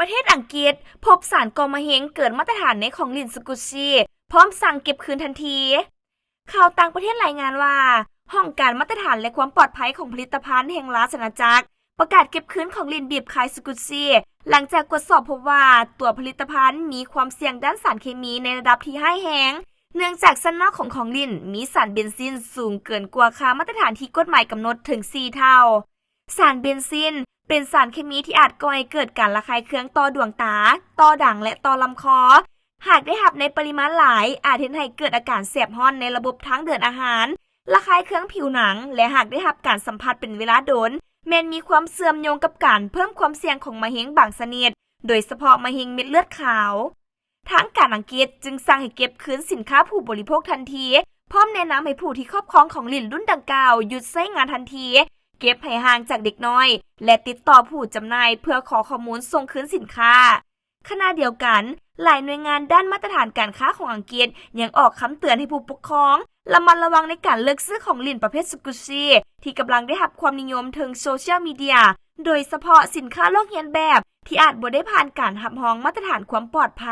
ປະເທດອັງກິດ ພົບສານກໍ່ມະເຮັງເກີນມາດຕະຖານໃນຂອງຫຼິ້ນສະກຸດຊີ ພ້ອມສັ່ງເກັບຄືນທັນທີ. ຂ່າວຕ່າງປະເທດລາຍງານວ່າ ຫ້ອງການມາດຕະຖານ ແລະ ຄວາມປອດໄພຂອງຜະລິດຕະພັນແຫ່ງລາຊະອານາຈັກ ປະກາດເກັບຄືນຂອງຫຼິ້ນບີບຄາຍສະກຸດຊີ ຫຼັງຈາກກວດສອບພົບວ່າ ຕົວຜະລິດຕະພັນມີຄວາມສ່ຽງດ້ານສານເຄມີໃນລະດັບທີ່ຮ້າຍແຮງ ເນື່ອງຈາກຊັ້ນນອກຂອງຂອງຫຼິ້ນມີສານເບນຊິນສູງເກີນກວ່າຄ່າມາດຕະຖານທີ່ກົດໝາຍກຳນົດເຖິງສີ່ເທົ່າ. ສານເບນຊິນເປັນສານເຄມີທີ່ອາດກໍ່ໃຫ້ເກີດການລະຄາຍເຄືອງຕໍ່ດວງຕາ, ຕໍ່ດັງ ແລະ ຕໍ່ລຳຄໍ. ຫາກໄດ້ຮັບໃນປະລິມານຫຼາຍ, ອາດເຮັດໃຫ້ເກີດອາການແສບຮ້ອນໃນລະບົບທາງເດີນອາຫານ, ລະຄາຍເຄືອງຜິວໜັງ ແລະ ຫາກໄດ້ຮັບການສຳຜັດເປັນເວລາດົນ, ແມ່ນມີຄວາມເຊື່ອມໂຍງກັບການເພີ່ມຄວາມສ່ຽງຂອງມະເຮັງບາງຊະນິດ, ໂດຍສະເພາະມະເຮັງເມັດເລືອດຂາວ. ທາງການອັງກິດຈຶ່ງສັ່ງໃຫ້ເກັບຄືນສິນຄ້າຜູ້ບໍລິໂພກທັນທີ, ພ້ອມແນະນຳໃຫ້ຜູ້ທີ່ຄອບຄອງຂອງຫຼິ້ນລຸ້ນດັ່ງກ່າວຢຸດໃຊ້ງານທັນທີ, ເກັບໃຫ້ຫ່າງຈາກເດັກນ້ອຍ ແລະ ຕິດຕໍ່ຜູ້ຈຳໜ່າຍເພື່ອຂໍຂໍ້ມູນສົ່ງຄືນສິນຄ້າ. ຂະນະດຽວກັນ, ຫຼາຍໜ່ວຍງານດ້ານມາດຕະຖານການຄ້າຂອງອັງກິດຍັງອອກຄຳເຕືອນໃຫ້ຜູ້ປົກຄອງລະມັດລະວັງໃນການເລືອກຊື້ຂອງຫຼິ້ນປະເພດສະກຸດຊີ ທີ່ກຳລັງໄດ້ຮັບຄວາມນິຍົມເທິງໂຊຊຽວມີເດຍ, ໂດຍສະເພາະສິນຄ້າລອກຮຽນແບບທີ່ອາດບໍ່ໄດ້ຜ່ານການຮັບຮອງມາດຕະຖານຄວາມປອດໄພ.